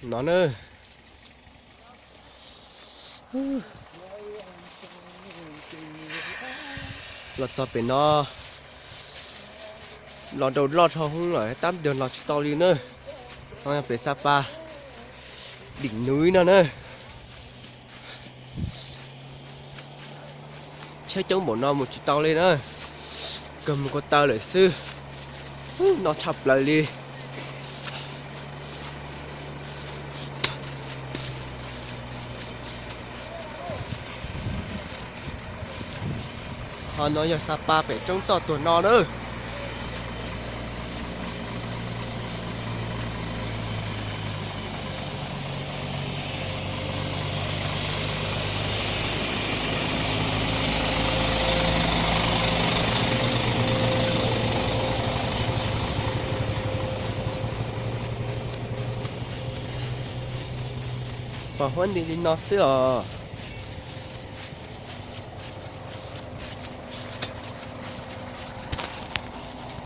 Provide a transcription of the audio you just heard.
No na. Los txog pem no, los rau loj dhau hwv lawm, tab sis los tsis tau li na. No yog pem Sapa đỉnh núi no na. Tsheb coob npaum no mus tsis tau li na, kawg mus ko taw lawm xwb. No tshaj plaws li. Ho no yog Sapa pem roob toj tuag no na. Pom huab nti li no xwb os.